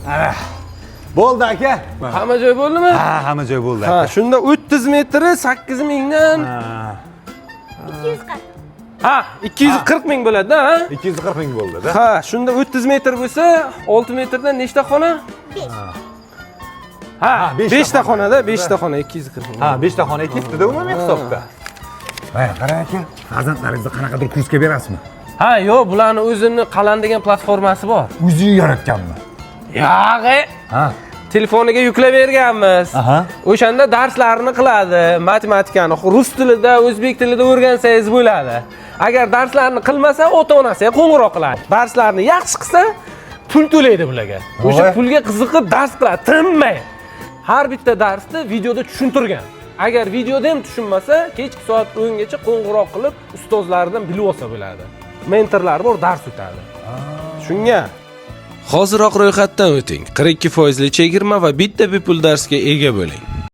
Ana. Bo'ldi, aka. Hamma joy bo'ldimi? Ha, hamma joy bo'ldi, Ha, aka. Shunda 30 metri 8 mingdan Ha, 240. Ha, 240 ming bo'ladi-da, ha? 240 ming bo'ldi-da. Ha, shunda 30 metr bo'lsa, 6 metrdan nechta xona? 5. Ha, Ha, beshta 5 ta xona. xonada, 5 ta xona 240 ming. Ha, 5 ta xona ketdi-da umumiy hisobda. Mana qarang, aka, farzandlaringizni qanaqadir kursga berasizmi? Ha, yo'q, bularni o'zini Qalam degan platformasi bor. O'zi yaratganmi? Yo'q, Ha. telefoniga yuklab berganmiz. O'shanda darslarni qiladi, matematikani rus tilida, o'zbek tilida o'rgansangiz bo'ladi. Agar darslarni qilmasa, ota-onasiga qo'ng'iroq qiladi. Darslarni yaxshi qilsa, pul to'laydi bularga. O'sha pulga qiziqib dars qiladi, tinmay. Har bitta darsni videoda tushuntirgan. Agar videoda ham tushunmasa, kechki soat 10 gacha qo'ng'iroq qilib, ustozlaridan bilib olsa bo'ladi. Mentorlar bor, dars o'tadi. Shunga Hoziroq ro'yxatdan o'ting. 42 foizli chegirma va bitta bepul darsga ega bo'ling.